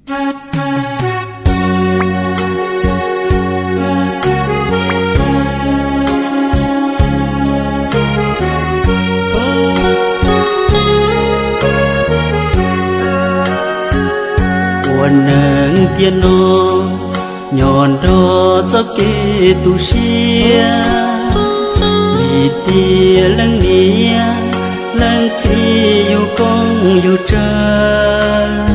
Ua neeg tiam no nyob nrog txoj kev tu siab, vim tias leej niam leej txiv yug koob yug tsawg,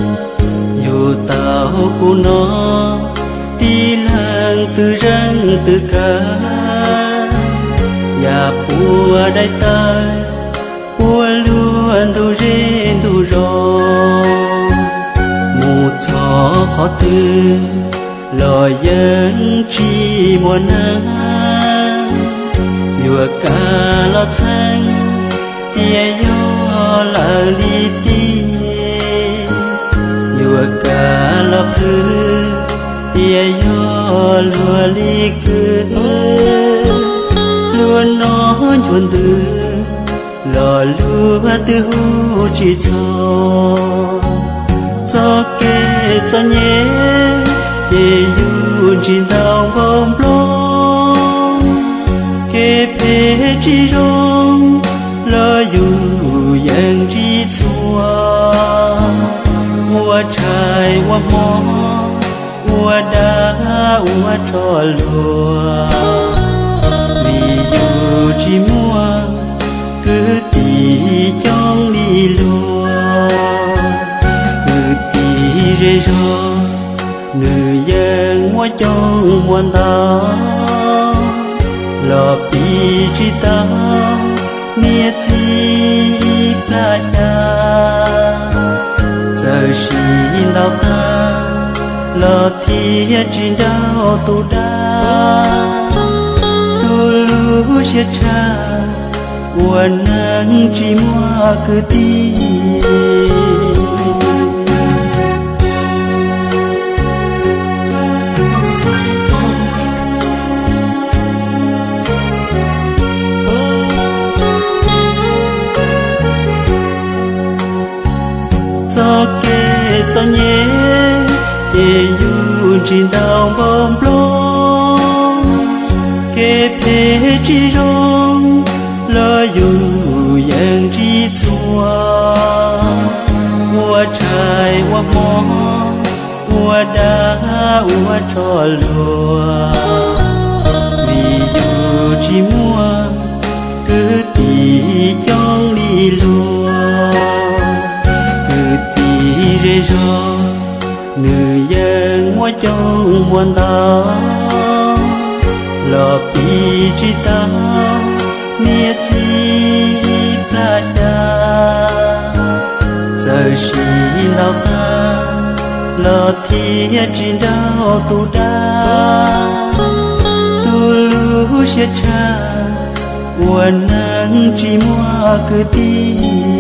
yug tau kuv no tib leeg twg zeej twg kawg, yam puag daim tawv puag luag ntug zej ntug zos, mus txog qhov twg los yeej tsis muaj neeg. Yuav kav los txheeb tias yog lawv li tij, yuav kav los qhwv tias yog luag li kwv. Luag no nchuav ntws los luag twb hu tsis txog. Txoj kev txom nyem ces yus ntsib ntau npaum nplooj, kev phem tsis zoo los yus yeej ntsib txhua. Ua tshais ua hmo, ua dag ua rho luag, vim yus tsis muaj kwv tij coob li luag. Kwv tij zej zog nws yeej muaj coob muaj ntau, los piv tsis tau niam txiv plab xya. Txawm siv ntau tag los thiaj tsis nrauj tus dab. Tu lub siab tshaj ua neeg tsis muaj kwv tij. Txoj kev txom nyem ces yus ntsib ntau npaum nplooj, kev phem tsis zoo los yus yeej ntsib txhua. Ua tshais ua hmo, ua dag ua rho luag, vim yus tsis muaj kwv tij coob li luag. Kwv tij zej zog nws yeej muaj coob muaj ntau, los piv tsis tau niam txiv plab xya. Txawm siv ntau tag los thiaj tsis nrauj tus dab. Tu lub siab tshaj ua neeg tsis muaj kwv tij.